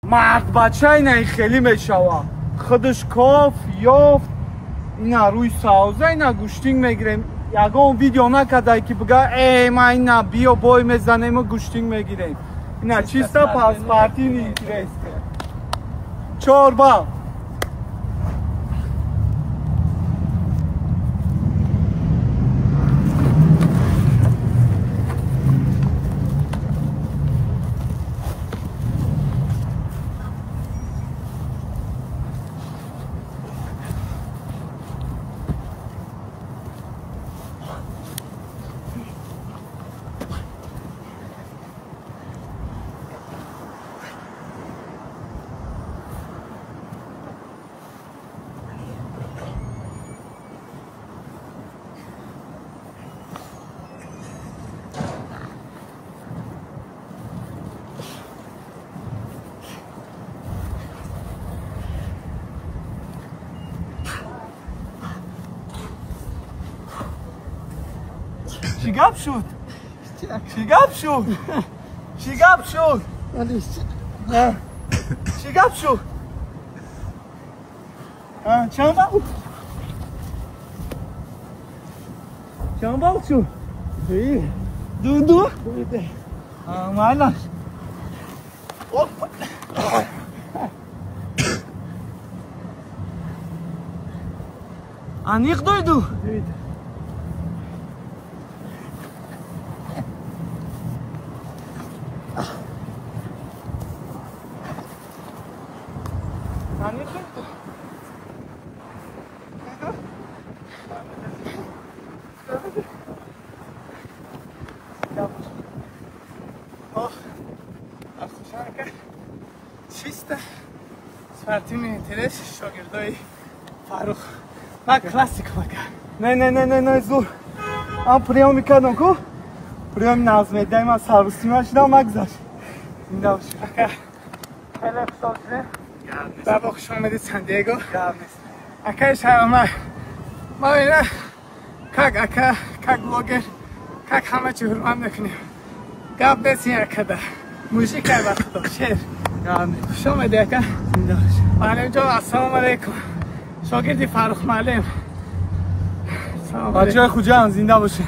Мард бача ина хеле мешава. Худаш коф ёфт, ина рӯи сауза, ина гӯштинг мегирем. Ягон видео накардай, ки бига, э, ма ина биё бой мезанему гӯштинг мегирем. Ина чисто паспортини интерес. 4 бал. Чӣ гап шуд? Чӣ гап шуд? Чӣ гап шуд? Чӣ гап шуд? Чанд бал? Чанд бал шуд? 2-2? Майлаш. Опа. Аниқ дойду? Аниқ дойду? Чисто спортивный интерес, шогирдои Фаррух ма, классика мака. Не, не, не, не, не, зур. Ам приём мекардам ку? Приёми назмедай ман сарусима шудам, нагзашт. Зинда бошӣ. Ака, хеле хушҳол шудем. Бабо, хуш омадед Сан Диего. Гап нест. Акаи Шаҳрома, ма ина как ака, как блогер, как ҳама чи ҳурмат мекунем. Гап нест, ин акада мужикай, ба худо, шер. Гап нест. Хуш омадӣ, ака. Зинда бошӣ. Маълимҷон, ассалому алайкум, шогирди Фаррух маълим. Бачаҳои Хуҷанд, зинда бошед.